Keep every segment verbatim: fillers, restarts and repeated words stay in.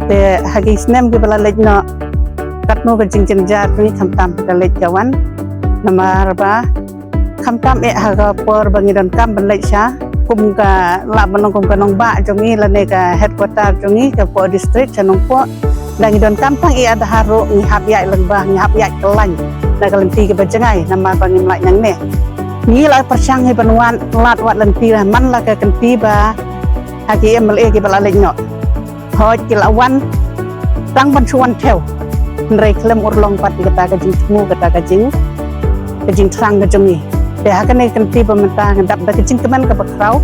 Te ha ki snem kiba la leit noh, katno ka jingjynjar jong ngi khamtam ha ka leit ka wan. Namar ba khamtam eh ha ka por ba ngi donkam ban leit sha, kum ka, lah ban long kum ka nongbah jong ngi lane ka headquarter jong ngi ka Pohdistrict sha Nongpoh. Da ngi donkam tang ïa Adhar ruh ngi hap ïaid lyngba, ngi hap ïaid kyllaiñ na ka lynti kaba jngai namar ba ngim lait nangne. Ngi la pyrshang hi ban wan lad wat lynti la man la ka kynti ba ha ki M L A kiba la leit noh. Hooid ki la wan tang ban shu wan thew. Hynrei khlem urlong pat ïa kata ka jingthmu, kata ka jing, ka jingthrang ka jong ngi. Te ha kane ka kynti ba mynta nga dap da ka jingkmen kaba khraw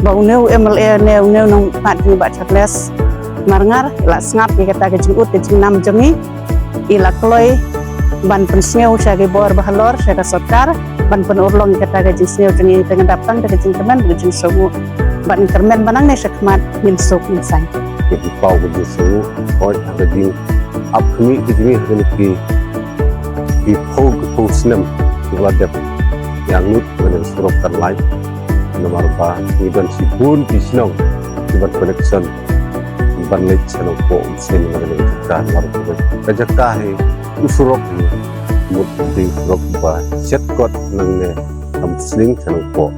ba une u M L A ne une u nongmihkhmat jong ngi Bah Charles Marngar i la sngap ïa kata ka jingud ka jingnam jong ngi, i la kloi ban pynsngew sha ki bor ba halor, sha ka sorkar ban pynurlong ïa kata ka jingsngew jong ngi. Te nga dap tang da ka jingkmen, da ka jingsngew bad nga kyrmen ba nangne sha khmat ngin suk ngin saiñ. Ki paw ka jingsngew, hooid ha ka jingap khmih ka jong ngi ha kine ki, ki phew, ki phew snem kiba la dep, ïa ngud ka surok kan lait. Namar ba ngi don shibun ki shnong kiban connection ban leit sha Nongpoh Umsning, namar ka jaka hi u surok hi mut dei surok ba shet kot nangne Umsning sha Nongpoh.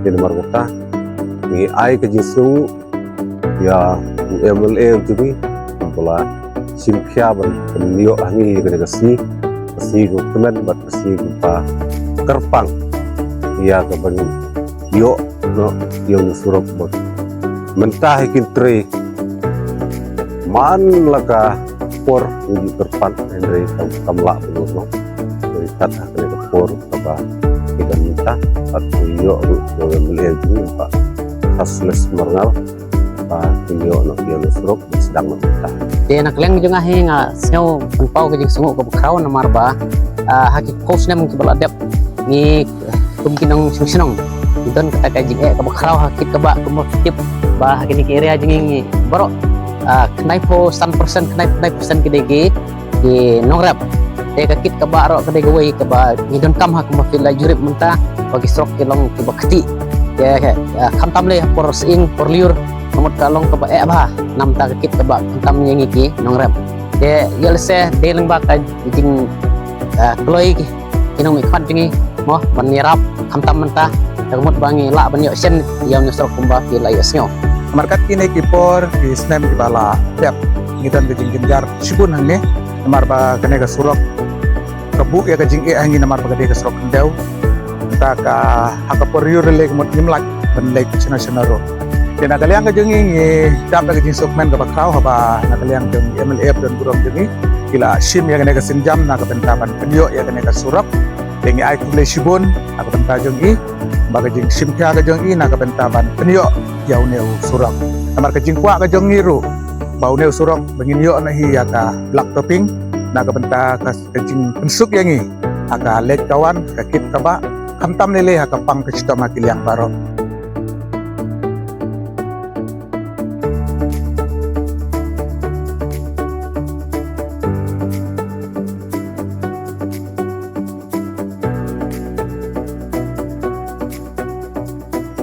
Te namar kata ngi ai ka jingsngew ïa u M L A u jong ngi ba la shim khia ban pynïoh ha ngi ïa kane ka sngi, ka sngi kaba kmen bad ka sngi kaba kyrpang ïa kaban ïoh noh ïa une u surok ba mynta hi kin trei man la ka por ngi ju kyrpad, hynrei kam, kam lah ban ïoh noh. Hynrei kat ha kane ka por kaba ngi don mynta, bad ngi ïoh ruh ïa u M L A jong ngi Bah Charles Marngar ba kin ïoh noh ïa une u surok ba sdang noh mynta. Te na ka liang jong nga hi nga sngew pynpaw ka jingsngew kaba khraw namar ba, ah, ha ki phew snem kiba la dep ngi kum ki nongshong shnong ngi don kata ka jingeh kaba khraw ha kit kaba, kumba ki tip ba ha kine ki area jong ngi ngi baroh, ah, khyndai phew san percent, khyndai phew khyndai percent ki dei ki, ki nongrep. Te ka kit kaba ruh ka dei kawei kaba ngi donkam ha, kumba phi la jurip mynta ba ki surok ki long kiba ktieh. Te, ah, khamtam lei ha por sying por lyiur ka mut ka long kaba eh bha, namar ka kit kaba khamtam ïa ngi ki nongrep. Te ïa lehse dei lyngba ka jing, ah, kloi ki, ki nongmihkhmat jong ngi mo ban ïarap khamtam mynta, te ka mut ba ngi lah ban ïoh shen ïa une u surok kumba phi la ïohsngew. Namar kat kine ki por ki snem kiba la dep ngi don ka jingjynjar shibun hangne namar ba kane ka surok ka buh ïa ka jingeh ha ngi namar ba ka dei ka surok khyndew. Te ka, ha ka por lyiur lei ka mut ngim lah ban leit shano shano ruh. Te na ka liang ka jong ngi ngi dap da ka jingsngewkmen kaba khraw haba na ka liang jong ngi M L A bad don burom jong ngi ki la shim ïa kane ka sienjam na ka bynta ban pynïoh ïa kane ka surok. Te ngi ai khublei shibun na ka bynta jong ngi, ba ka jingshim khia ka jong ngi na ka bynta ban pynïoh ïa une u surok. Namar ka jingkwah ka jong ngi ruh ba une u surok ba ngin ïoh noh hi ïa ka black topping na ka bynta ka, ka jingpynsuk ïa ngi ha ka leit ka wan, ka kit kaba, khamtam lei lei ha ka pang ka shitom ha ki liang baroh.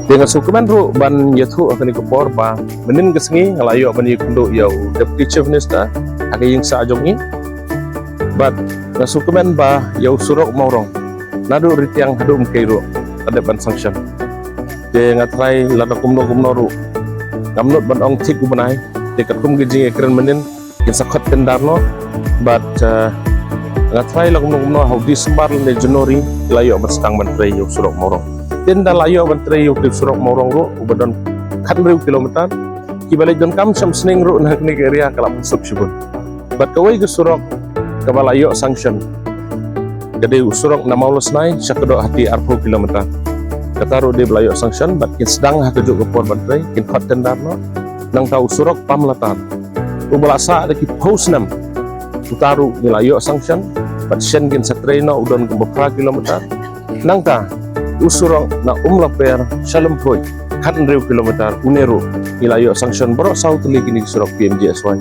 Te nga sngewkmen ruh ban ïathuh ha kane ka por ba mynnin ka sngi nga la ïoh ban ïakynduh ïa u Deputy Chief Minister ha ka ïing sah jong ngi. Bad nga sngewkmen ba ïa u surok Mawrong naduh Ritiang haduh Mukeiruh ka dep ban sanction. Te nga tharai lada kumno kumno ruh ngam nud ban ong thik u bnai, te katkum ka jingïakren mynnin kin sa khot tender noh. Bad, eh, nga tharai la kumno kumno ha u December lane January la ïoh ban sdang ban trei ïa u surok Mawrong. Te ynda la ïoh ban trei ïa u surok Mawrong ruh uba don khathynriew kilometer, kiba leit donkam sha Umsning ruh na kane ka area ka la pynsuk shibun. Bad kawei ka surok kaba la ïoh sanction ka dei u surok na Mawlasnai sha Kdoh Hati arphew kilometer. Kata ruh dei ba la ïoh sanction bad kin sdang ha kajuh ka por ban trei, kin khot tender noh. Nangta u surok Pamlatan uba la sah da ki phew snem, uta ruh ngi la ïoh sanction bad shen kin sa trei noh, u don kumba phra kilometer. Nangta u surok na Umlaper sha Lymphuid khathynriew kilometer, une ruh ngi la ïoh sanction baroh saw tylli kine ki surok P M G S Y.